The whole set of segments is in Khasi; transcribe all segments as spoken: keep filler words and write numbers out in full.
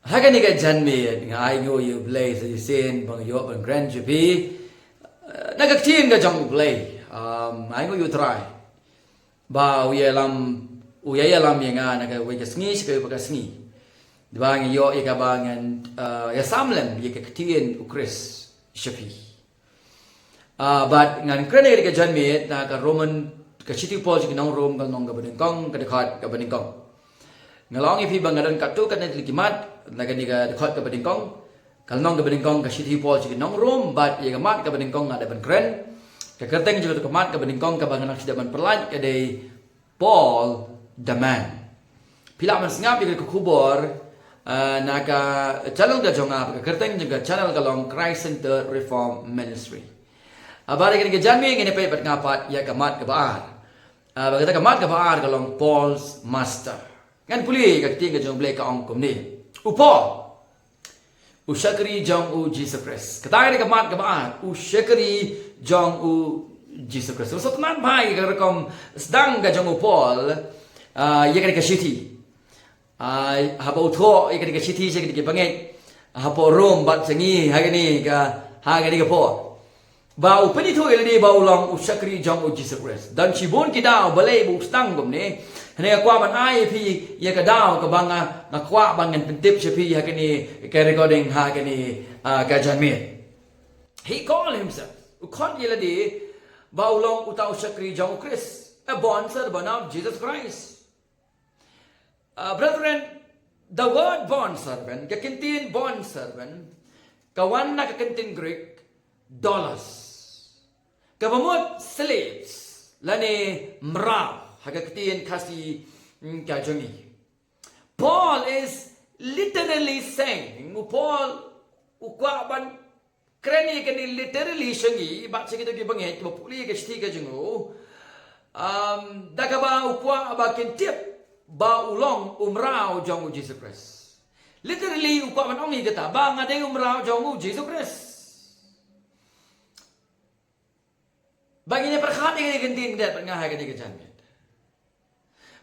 Ha kane ka janmiet nga ai nguh ïa U Blei sa shisien ba nga ïoh ban kren sha phi. Eh, na ka ktien ka jong U Blei. Um, ai nguh ïa U Trai ba u ïalam, u ïalam ïa nga na kawei ka sngi sha kawei pat ka sngi. Ba nga ïoh ïa kaba ngan, eh, ïa sam lem ïa ka ktien U Khrist sha phi. Ah, bad ngan kren ïa ka janmiet na ka Roman, ka shithi u Paul sha ki nong Rom, ka lynnong kaba nyngkong, ka dkhot kaba nyngkong. Nga la ong ïa phi ba nga don katto katne tylli ki mat na kane ka dkhot kaba nyngkong, ka lynnong kaba nyngkong ka shithi u Paul sha ki nong Rom, bad ïa ka mat kaba nyngkong nga dei ban kren. Ka kyrteng jong ka mat kaba nyngkong kaba nga nang shu dei ban pyllait ka dei Paul the Man. Phi lah ban sngap ïa ka khubor, eh, na ka channel ka jong nga, ka kyrteng jong ka channel ka long Christ Centered Reformed Ministry. Ah, bad ha kane ka janmiet ngin ïa peit bad nga pat ïa ka mat kaba ar. Ah, bad kata ka mat kaba ar ka long Paul's Master. Ngan pule ka ktien ka jong U Blei ka ong kumne. U Paul, u shakri jong U Jisu Khrist. Kata ka dei ka mat kaba ar, u shakri jong U Jisu Khrist. Sngewtynnat bha ïa ka rukom sdang ka jong u Paul, ah, ïa kane ka shithi. Ah, haba u thoh ïa kane ka shithi sha kine ki bangeit hapoh Rom bad sha ngi ha kane ka, ha kane ka por. Ba u pynithuh ïa lade ba u long u shakri jong U Jisu Khrist. Don shibun ki daw balei ba u sdang kumne. Hynrei nga kwah ban ai ïa phi ïa ka daw kaba nga, nga kwah ban ngan pyntip sha phi ha kane ka recording ha kane, ah, ka janmiet. He called himself. U khot ïa lade ba u long uta u shakri jong U Khrist. A bond servant of Jesus Christ. Uh, brethren, the word bond servant, ka ktien bond servant, ka wan na ka ktien Greek, doulos. Kaba mut slaves, lane mraw, ha ka ktien Khasi, mm, ka jong ngi. Paul is literally saying, u Paul, u kwah ban kren ïa kane literally sha ngi, bad sha kito ki bangeit, kiba pule ïa ka shithi ka jong u. Um, da kaba u kwah ba kin tip ba u long u mraw jong U Jisu Khrist. Literally u kwah ban ong ïa kata, ba nga dei u mraw jong U Jisu Khrist. Ba ngin ïa pyrkhat ïa kane ka ktien ka dei bad nga ha kane ka janmiet.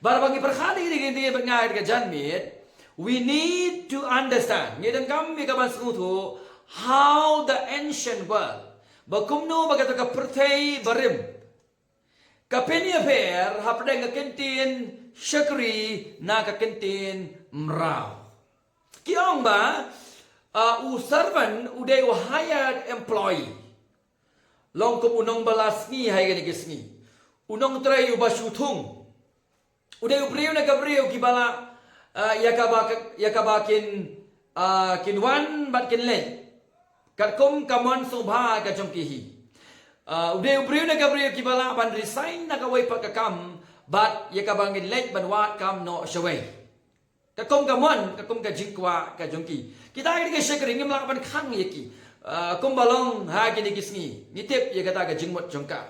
Ba, ba ngin pyrkhat ïa kane ka ktien bad nga ha kane ka janmiet, we need to understand. Ngi donkam ïa ka ban sngewthuh how the ancient world, ba kumno ba kata ka pyrthei barim ka pynïapher hapdeng ka ktien shakri na ka ktien mraw. Ki ong ba, uh, u servant u dei u hired employee. Long kum u nongbylla sngi ha kane ka sngi. U nongtrei uba shu thung. U dei u briew na ka briew kiba lah, uh, ïa kaba, ïa kaba kin, uh, kin wan bad kin leit. Katkum ka mon sngewbha ka jong ki hi. Uh, u dei u briew na ka briew kiba lah ban resign na kawei pat ka kam bad ïa kaba ngin leit ban wad kam noh shawei. Katkum ka mon, katkum ka jingkwah ka jong ki. Kita ki dei ki shakri, ngim lah ban khang ïa ki. Ah, kumba long ha kine ki sngi, ngi tip ïa kata ka jingmut jong ka.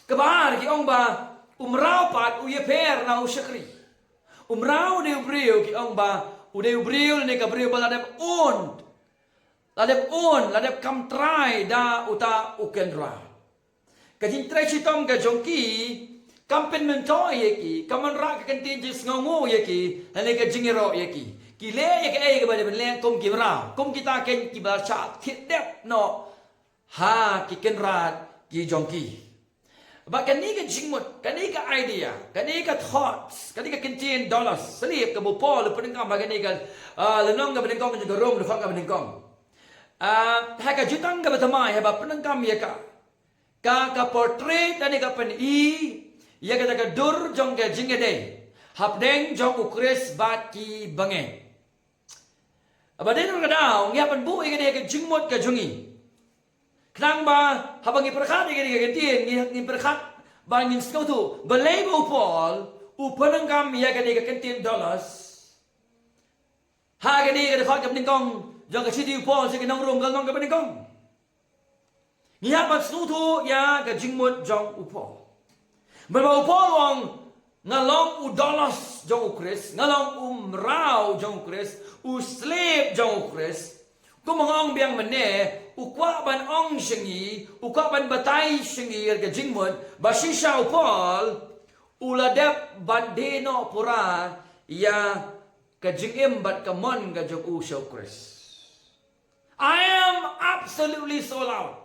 Kaba ar ki ong ba u mraw pat u ïapher na u shakri. U mraw u dei u briew ki ong ba u dei u briew ne ka briew ba la dep own. La dep own, la dep kam trai da uta u kynrad. Ka jingtrei shitom ka jong ki kam pynmyntoi ïa ki, kam wanrah ka ktien jingsngewnguh ïa ki, lane ka jingïaroh ïa ki. Ki leh ïa kaei kaba dei ban leh kum ki mraw, kum kita ken kiba shah thied dep noh ha ki kynrad ki jong ki. Ba kane ka jingmut, kane ka idea, kane ka thoughts, kane ka ktien doulos, slave kaba u Paul u pyndonkam ha kane ka, ah, lynnong kaba nyngkong jong ka Rom, lynnong kaba nyngkong. Ah, ha ka jutang kaba thymmai haba pyndonkam ïa ka, ka, ka portray lane ka pyni ïa kata ka dur jong ka jingïadei hapdeng jong u Khrist bad ki bangeit. Haba dei na kata ka daw ngi hap ban buh ïa kane ka jingmut ka jong ngi. Khnang ba haba ngi pyrkhat ïa kane ka ktien, ngi, ngi pyrkhat ba ngin sngewthuh balei ba u Paul u pyndonkam ïa kane ka ktien doulos ha kane ka dkhot kaba nyngkong jong ka shithi u Paul sha ki nong Rom, ka lynnong kaba nyngkong. Ngi hap ban sngewthuh ïa ka jingmut jong u Paul. Ba u Paul u ong, nga long u doulos jong u Khrist, nga long u mraw jong u Khrist, u slave jong u Khrist. Kumba nga ong biang mynne, u kwah ban ong sha ngi, u kwah ban batai sha ngi ïa ka jingmut ba shisha u Paul u la dep ban die noh pura ïa ka jingim bad ka mon ka jong u sha u Khrist. I am absolutely sold out.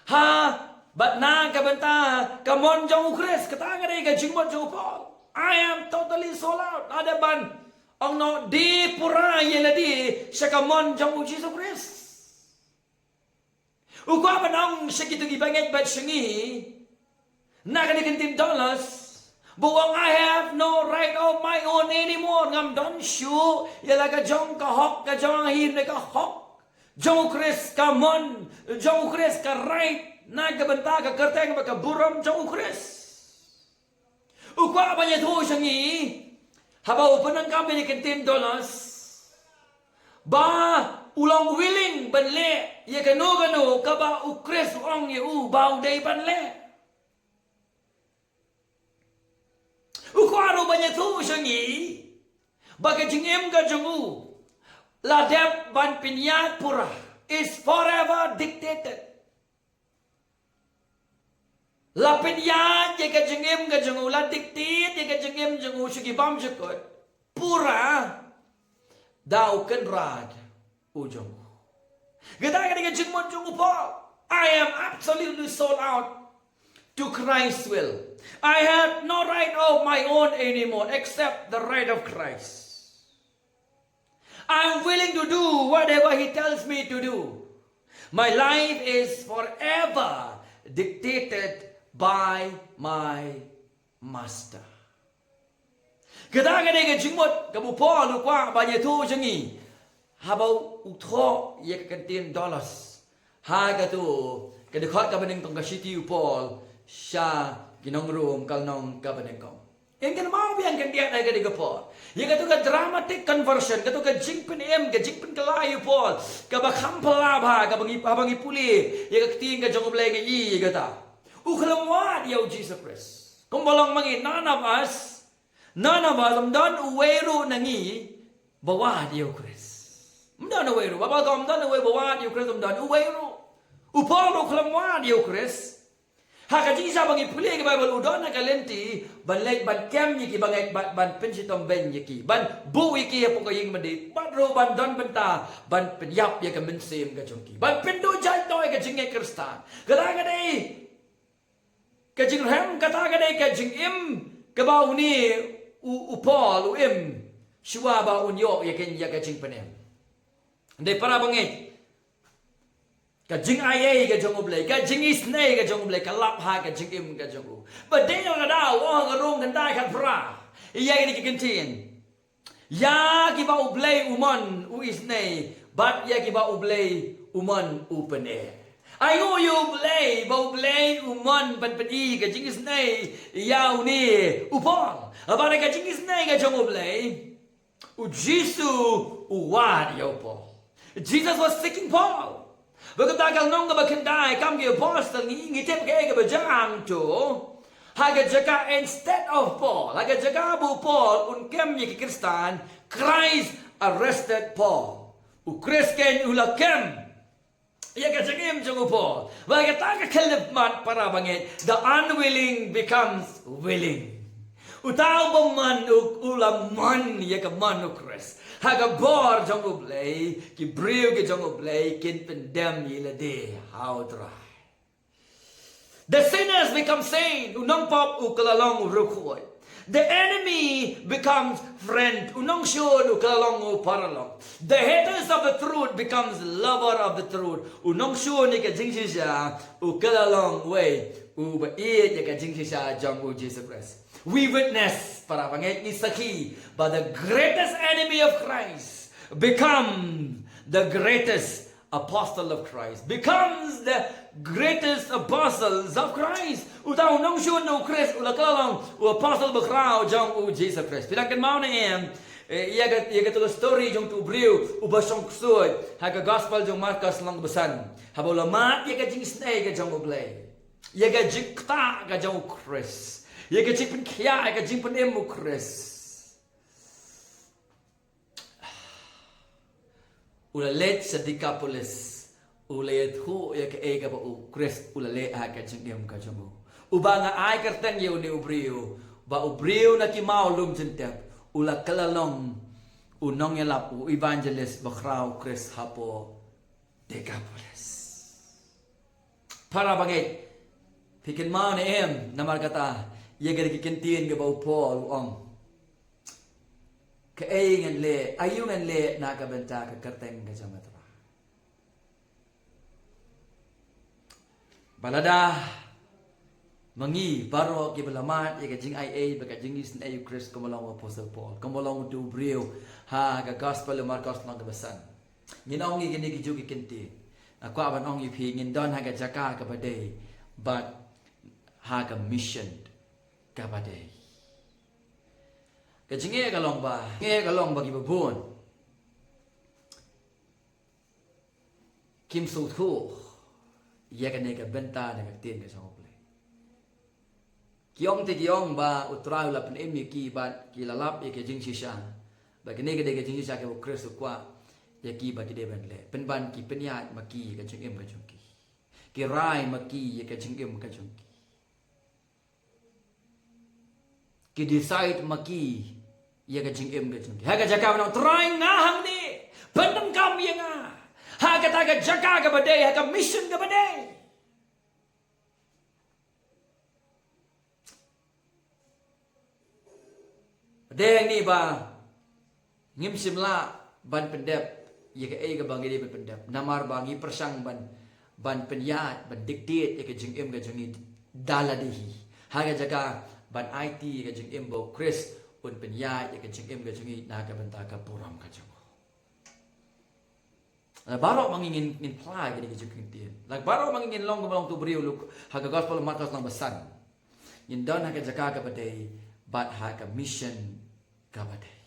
Ha, bad na ka bynta ka mon jong u Khrist, kata ka dei ka jingmut jong u Paul. I am totally sold out. Lada ban ong noh, die pura ïa lade sha ka mon jong u Jisu Khrist. U kwah ban ong sha kito ki bangeit bad sha ngi, na kane ka ktien Dolos, ba u ong, "I have no right of my own anymore." Ngam don shuh ïa la ka jong ka hok, ka jong hi ne ka hok jong u Khrist, ka mon jong u Khrist, ka right na ka bynta ka kyrteng bad ka burom jong u Khrist. U kwah ban ïathuh sha ngi, haba u pyndonkam ïa ka ktien Dolos, ba u long willing ban leh ïa kano kano kaba u Khrist u ong ïa u ba u dei ban leh. U kwah ruh ban ïathuh sha ngi ba ka jingim ka jong u la dep ban pynïaid pura, is forever dictated. La pynïaid ïa ka jingim ka jong u, la dictate ïa ka jingim jong u sha ki bymjukut pura da u Kynrad u jong u. Kata ka dei ka jingmut jong u Paul. "I am absolutely sold out to Christ's will. I have no right of my own anymore except the right of Christ. I'm willing to do whatever he tells me to do. My life is forever dictated by my master." Kata ka dei ka jingmut kaba u Paul u kwah ban ïathuh sha ngi, haba u thoh ïa ka ktien Dolos ha kato ka dkhot kaba nyngkong ka shithi u Paul sha ki nong Rom, ka lynnong kaba nyngkong. Ngin kynmaw biang khyndiat ha kane ka por ïa kato ka dramatic conversion, kato ka jingpynim, ka jingpynkylla ïa u Paul, kaba kham phylla bha, kaba ngi, haba ngi pule ïa ka ktien ka jong U Blei ngi i ïa kata. U khlem wad ïa u Jisu Khrist. Kumba long ma ngi, none of us, none of us, ym don uwei ruh na ngi ba wad ïa u Khrist. Ym don uwei ruh, ba, ba, ym don uwei ba wad ïa u Khrist, ym don uwei ruh. U Paul ruh u khlem wad ïa u Khrist. Ha ka jingshisha ba ngi pule ïa ka Baibl, u don ha ka lynti ban leit ban kem ïa ki bangeit, ban, ban pynshitom beiñ ïa ki, ban buh ïa ki hapoh ka ïing mane, bad ruh ban don bynta ban pynïap ïa ka mynsiem ka jong ki, ban pynduh jait noh ïa ka jingngeit Khristan. Kata ka dei ka jingrhem, kata ka dei ka jingim kaba une u, u Paul u im shuwa ba un ïoh ïa ka, ïa ka jingpynim. Dei para bangeit, ka jingaiei ka jong U Blei, ka jingisynei ka jong U Blei, ka lap ha ka jingim ka jong u. Ba dei ïa ka daw, oh, ka rung khyndai khatphra, ïa kine ki ktien. Ïa kiba U Blei u mon u isynei, bad ïa kiba U Blei u mon u pyni. Ai nguh ïa U Blei ba U Blei u mon ban pyni ka jingisynei ïa une u Paul. Bad ka jingisynei ka jong U Blei, U Jisu u wad ïa u Paul. Jesus was seeking Paul. Ba kata ka lynnong kaba khyndai Kam ki Apostol ngi, ngi tip kaei kaba jia hangto. Ha ka jaka, instead of Paul, ha ka jaka ba u Paul un kem ïa ki Khristan, Christ arrested Paul. U Khrist keiñ u la kem ïa ka jingim jong u Paul. Ba kata ka khyllipmat, para bangeit, the unwilling becomes willing. Uta uba mon u, u la mon ïa ka mon u Khrist. Ha ka bor jong U Blei, ki briew ki jong U Blei kin pyndem ïa lade ha U Trai. The sinners become saint, u nongpop u kylla long u riewkhuid. The enemy becomes friend, u nongshun u kylla long u paralok. The haters of the truth becomes lover of the truth, u nongshun ïa ka jingshisha u kylla long uwei uba ïeit ïa ka jingshisha jong u Jisu Khrist. We witness, para bangeit, ngi sakhi ba the greatest enemy of Christ become the greatest apostle of Christ, becomes the greatest apostles of Christ. Uta u nongshun u Khrist u la kylla long u apostle bakhraw jong u Jisu Khrist. Phi dang kynmaw ne em, eh, ïa ka, ïa kato ka story jong uto u briew uba shong ksuid ha ka gospel jong Markos lynnong ba san, haba u la mad ïa ka jingisynei ka jong U Blei, ïa ka jingktah ka jong u Khrist, ïa ka jingpynkhiah, ïa ka jingpynim u Khrist. U la leit sha Decapolis, u la ïathuh ïa kaei kaba u Khrist u la leh ha ka jingim ka jong u. Uba nga ai kyrteng ïa une u briew ba u briew na ki maw lum jingtep, u la kylla long U nongïalap, u evangelist bakhraw Khrist hapoh Decapolis. Para bangeit, phi kynmaw ne em, namar kata, ïa kane ka ktien kaba u Paul u ong. Kaei ngan leh, aïu ngan leh na ka bynta ka kyrteng ka jong U Trai. Ba lada ma ngi baroh kiba la mad ïa ka jingaiei bad ka jingisynei ïa u Khrist kumba long u Apostle Paul, kumba long utu u briew ha ka Gospel u Markos lynnong kaba san. Ngin ong ïa kine kijuh ki ktien. Nga kwah ban ong ïa phi ngin don ha ka jaka kaba dei bad ha ka mission kaba dei. Ka jingeh ka long ba, jingeh ka long ba kiba bun kim sngewthuh ïa kane ka bynta na ka ktien ka jong U Blei. Ki ong te ki ong ba U Trai u la pynim ïa ki bad ki la lap ïa ka jingshisha. Bad kane ka dei ka jingshisha kaba u Khrist u kwah ïa ki ba ki dei ban leh. Pynban ki pynïaid ma ki ïa ka jingim ka jong ki. Ki rai ma ki ïa ka jingim ka jong ki. Ki decide ma ki ïa ka jingim ka jong ki. Ha ka jaka ban ong Trai nga hangne, pyndonkam ïa nga ha kata ka jaka kaba dei, ha ka mission kaba dei. Dei hangne ba ngim shym lah ban pyndep ïa kaei kaba ngi dei ban pyndep. Namar ba ngi pyrshang ban, ban pynïaid, ban dictate ïa ka jingim ka jong ngi da lade hi. Ha ka jaka ban aiti ïa ka jingim ba u Khrist un pynïaid ïa ka jingim ka jong ngi na ka bynta ka burom ka jong u. Baroh ma ngi ngin, ngin phla ïa kine ki jingkren. Lada baroh ma ngi ngin long kumba long utu u briew ha ka Gospel Markos lynnong ba san. Ngin don ha ka jaka kaba dei bad ha ka mission kaba dei.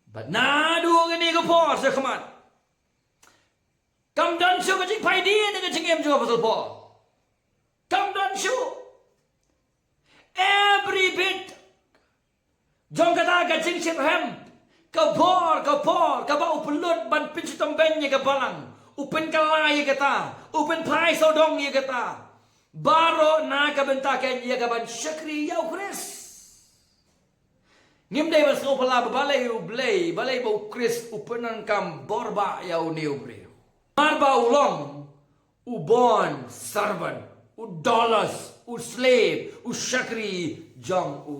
Bad naduh kane ka por shakhmat kam don shuh ka jingpait dien na ka jingim jong u Apostle Paul. Kam don shuh. Every bit jong kata ka jingshitrhem, ka bor ka por kaba u pynlut ban pynshitom beiñ ïa ka balang, u pynkylla ïa kata, u pynphai sawdong ïa kata, baroh na ka bynta keiñ ïa ka ban shakri ïa u Khrist. Ngim dei ban sngewphylla ba balei U Blei, balei ba u Khrist u pyndonkam bor ba ïa une u briew. Namar ba u long u bond servant, u doulos, u slave, u shakri jong u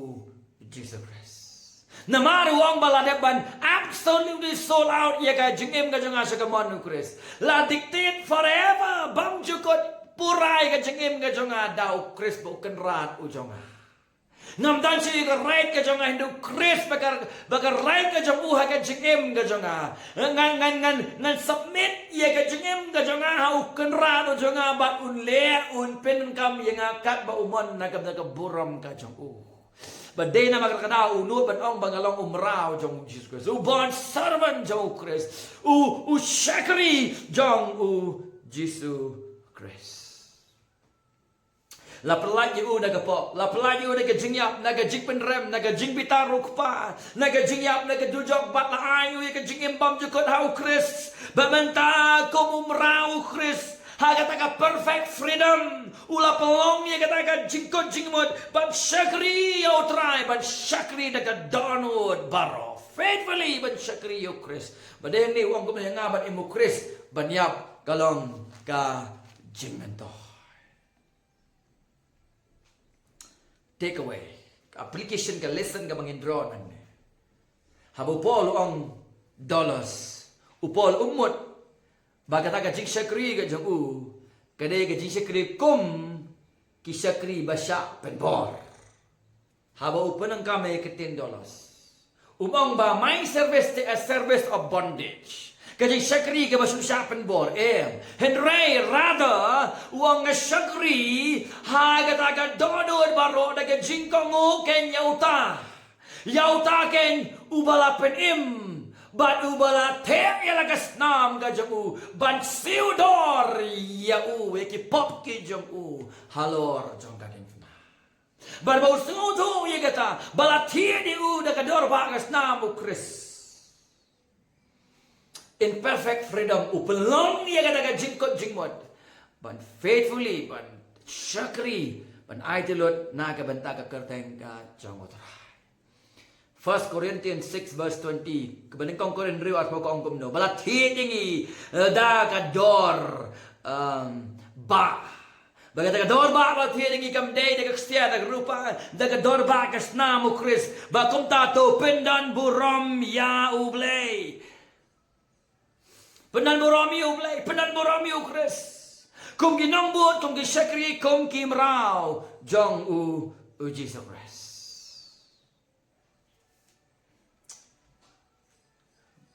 Jisu Khrist. Namar u ong ba la dep ban absolutely sold out ïa ka jingim ka jong nga sha ka mon u Khrist. La dictate forever, bymjukut, pura ïa ka jingim ka jong nga da u Khrist ba u Kynrad u jong nga. Ngam don shuh ïa ka right ka jong nga hynrei u Khrist ba ka, ba ka right ka jong u ha ka jingim ka jong nga. Ngan, ngan, ngan, ngan submit ïa ka jingim ka jong nga ha u Kynrad u jong nga bad un leh un pyndonkam ïa nga katba u mon na ka, na ka burom ka jong u. Ba dei namar kata u nud ban ong ba nga long u mraw jong u Jisu Khrist. U bond servant jong u Khrist. U, u shakri jong u Jisu Khrist. La pyllait ïa u na ka pop, la pyllait ïa u na ka jingïap, na ka jingpynrem, na ka jingbitar u kpa, na ka jingïap, na ka dujok, bad la ai ïa u ïa ka jingim bymjukut ha u Khrist. Bad mynta kum u mraw u Khrist, ha kata ka perfect freedom, u la pynlong ïa kata ka jingkut jingmut ban shakri ïa u Trai, ban shakri da ka dohnud baroh. Faithfully ban shakri ïa u Khrist. Bad dei hangne u ong kumne, ïa nga bad im u Khrist ban ïap ka long ka jingmyntoi. Take away. Application, ka lesson kaba ngin draw nangne. Haba u Paul u ong doulos, u Paul um mut ba kata ka jingshakri ka jong u ka dei ka jingshakri kum ki shakri ba shah pynbor. Haba u pyndonkam ïa ka ktien doulos, um ong ba my service is a service of bondage. Ka jingshakri kaba shu shah pynbor, em. Hynrei rather u ong nga shakri ha kata ka dohnud baroh da ka jingkohnguh keiñ ïa uta, ïa uta keiñ uba la pynim bad uba la theh ïa la ka snam ka jong u ban siew dor ïa u, ïa ki pop ki jong u halor jong ka diengphna. Bad ba u sngewthuh ïa kata, ba la thied ïa u da ka dor ba ka snam u Khrist. In perfect freedom u pynlong ïa kata ka jingkut jingmut ban faithfully ban shakri ban aiti lut na ka bynta ka kyrteng ka jong U Trai. First Corinthians six verse twenty, kaba nyngkong Korinth hynriew arphew ka ong kumno: ba la thied ïa ngi, eh, da ka dor, um, bah. Ba kata ka dor bah ba la thied ïa ngi kam dei da ka ksiar da ka rupa, da ka dor bah ka snam U Khrist. Ba kumta to pyndon burom ïa U Blei. Pyndon burom ïa U Blei, pyndon burom ïa U Khrist. Kum ki nongbud, kum ki shakri, kum ki mraw jong U, U Jisu Khrist.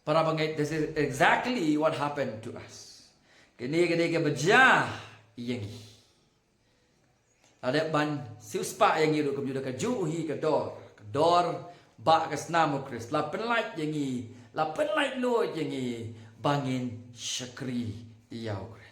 Para bangeit, this is exactly what happened to us. Kane, kane kaba jia ïa ngi. La dep ban siewspah ïa ngi ruh kumjuh da kajuh hi ka dor, ka dor bah ka snam U Khrist. La pynlait ïa ngi, la pynlait luid ïa ngi ba ngin shakri ïa U Khrist.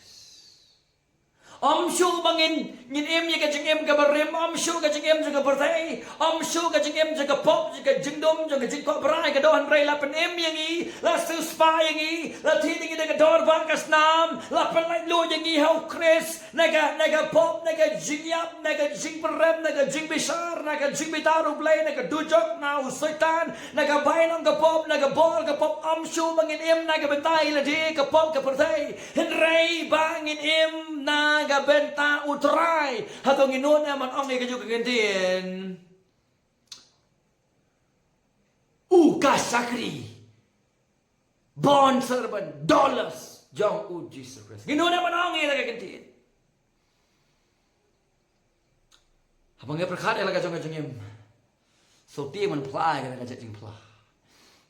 Ym shuh ba ngin, ngin im ïa ka jingim kaba rim, ym shuh ka jingim jong ka pyrthei, ym shuh ka jingim jong ka pop, jong ka jingdum, jong ka jingkwah brai ka doh, hynrei la pynim ïa ngi, la siewspah ïa ngi, la thied ïa ngi da ka dor bah ka snam, la pynlait luid ïa ngi ha U Khrist, na ka, na ka pop, na ka jingïap, na ka jingpyrem, na ka jingbishar, na ka jingbitar U Blei, na ka dujok, na u Soitan, na ka bainong ka pop, na ka bor ka pop, ym shuh ba ngin im na ka bynta ïa lade ka pop ka pyrthei. Hynrei ba ngin im na ka bynta U Trai. Hato ngi nud em ban ong ïa kajuh ka kyntien? U ka shakri, bond servant, doulos jong U Jisu Khrist. Ngi nud em ban ong ïa kata ka kyntien? Haba ngi pyrkhat ïa la ka jong ka jingim, sngewthuh ban phla ïa kata ka jingphla.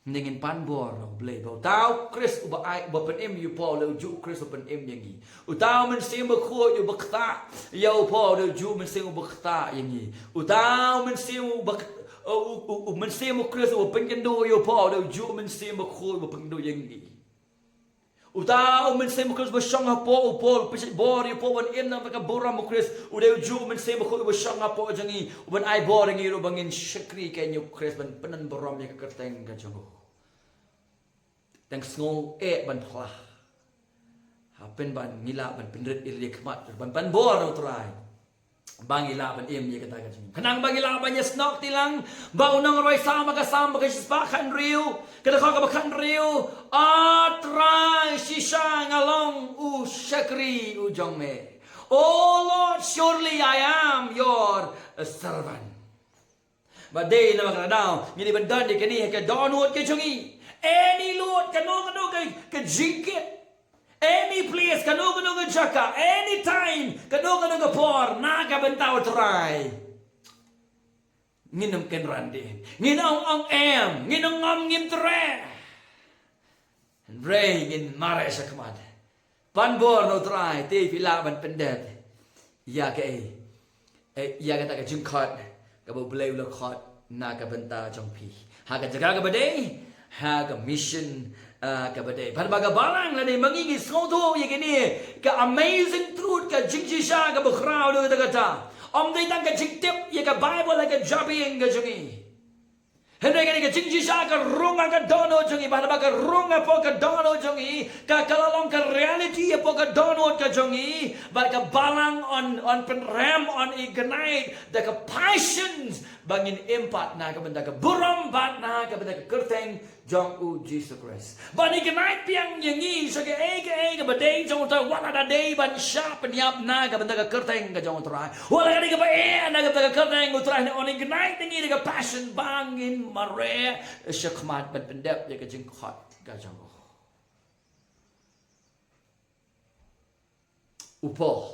Ngin pan bor na U Blei ba uta U Khrist uba ai, uba pynim ïa u Paul, u juh U Khrist uba pynim ïa ngi. Uta U Mynsiem Bakhuid uba ktah ïa u Paul, u juh U Mynsiem uba ktah ïa ngi. Uta U Mynsiem uba k-, u, u, u, U Mynsiem U Khrist uba pynkynduh ïa u Paul, u juh U Mynsiem Bakhuid uba pynkynduh ïa ngi. Uta U Mynsiem U Khrist uba shong hapoh u Paul, pynshait bor ïa u Paul ban im na ka bynta ka burom U Khrist, u dei u juh U Mynsiem Bakhuid uba shong hapoh jong ngi, uban ai bor ïa ngi ruh ba ngin shakri ïa U Khrist ban pyndon burom ïa ka kyrteng ka jong u. Tang sngew eh ban phla. Hapdeng ba ngi lah ban pynrit ïa lade khmat, ban pan bor na U Trai. Ba ngi lah ban im ïa kata ka jingim. Khnang ba ngi lah ban ïasnoh kti lang, ba u nongrwai Salm ha ka Salm ba ka shispah khathynriew, ka dkhot kaba khathynriew: A Trai, shisha nga long u shakri u jong me. Oh Lord, surely I am your servant. Ba dei namar kata ka daw ngi dei ban don ïa kane ha ka dohnud ka jong ngi. Any load, kano kano ka, ka jingkit. Any place, kano kano ka jaka. Any time, kano kano ka por, na ka bynta U Trai. Ngin ym kynran dien. Ngin ong ong em, ngin ong ong ngim treh. Hynrei ngin mareh shakhmat. Pan bor na U Trai, te phi lah ban pyndep ïa kaei, eh, ïa kata ka jingkhot kaba U Blei u la khot na ka bynta jong phi. Ha ka jaka kaba dei, ha ka mission, ah, kaba dei. Bad ba ka balang lane ma ngi ngi sngewthuh ïa kane ka amazing truth, ka jingshisha kaba khraw da kata kata. Ym dei tang ka jingtip ïa ka Baibl ha ka jabieng ka jong ngi. Hynrei kane ka jingshisha ka rung ha ka dohnud jong ngi, bad ba ka rung hapoh ka dohnud jong ngi, ka, ka la long ka reality hapoh ka dohnud ka jong ngi, bad ka balang yn, yn pynrem, yn ignite da ka passions, ba ngin im pat na ka bynta ka burom bad na ka bynta ka kyrteng jong U Jisu Khrist. Ban ignite biang ïa ngi sha kaei kaei kaba dei jong U Trai, wat la da dei ban shah pynïap na ka bynta ka kyrteng ka jong U Trai. Wat la ka dei kaba eh na ka bynta ka kyrteng U Trai, hynrei yn ignite ïa ngi da ka passion ba ngin mareh shakhmat ban pyndep ïa ka jingkhot ka jong U. U Paul,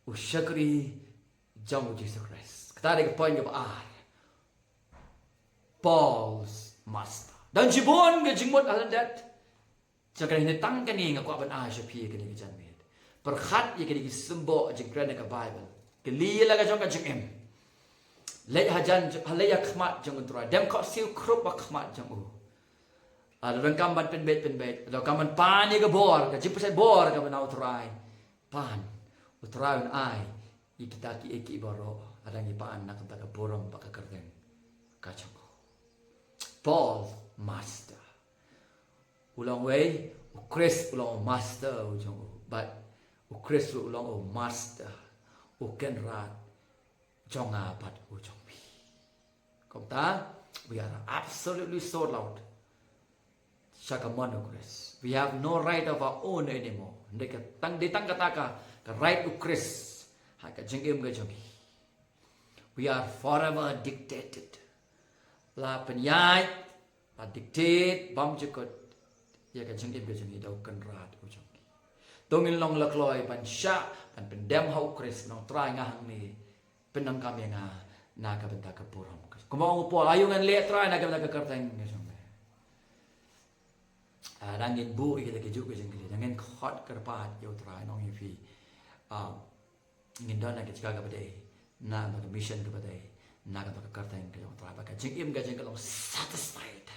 u shakri jong U Jisu Khrist. Kata dei ka point kaba ar. Paul's master. Don shibun ka jingmut ha lyndet. Jong kane, tang kane nga kwah ban ai sha phi kane ka janmiet. Pyrkhat ïa kine ki symbol jingkren na ka Baibl. Kylli ïa la ka jong ka jingim. Leit hajan, leit ha khmat jong U Trai. Dem khohsiew khrup ha khmat jong u. Ah, lada donkam ban pynbeit, pynbeit. Lada donkam ban pan ïa ka bor, ka jingpynshlur bor kaba na U Trai. Pan. U Trai un ai ïa kita kiei kiei baroh lada ngi pan na ka bynta ka burom bad ka kyrteng ka jong u. Paul, master. U long uwei, U Khrist u long u master u jong u. Bad U Khrist u long u master, u kynrad jong nga bad u jong phi. Kumta, we are absolutely sold out sha ka mon u Khrist. We have no right of our own anymore. Dei ka tang, dei tang kata ka, ka right u Khrist ha ka jingim ka jong ngi. We are forever dictated. La pynïaid, la dictate bymjukut ïa ka jingim ka jong ngi da u Kynrad u jong ngi. To ngin long la kloi ban shah, ban pyndem ha u Khrist, nong Trai nga hangne pyndonkam ïa nga na ka bynta ka burom. Kumba ong u Paul, aïu ngan leh Trai na ka bynta ka kyrteng ka jong me. Ah, da ngin buh ïa kita ki juh ki jingkylli, da ngin khot kyrpad ïa u Trai, nong ïa phi. Ah, ngin don na ka jaka kaba dei, na ka mission kaba dei, na ka kyrteng ka jong u Trai, ba ka jingim ka jong ngi ka long satisfied.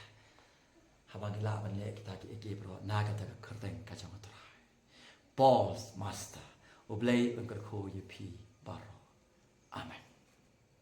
Haba ngi lah ban leh kita ki, ki baroh na ka kyrteng ka jong u Trai. Paul's Master, U Blei un kyrkhu ïa phi baroh. Amen.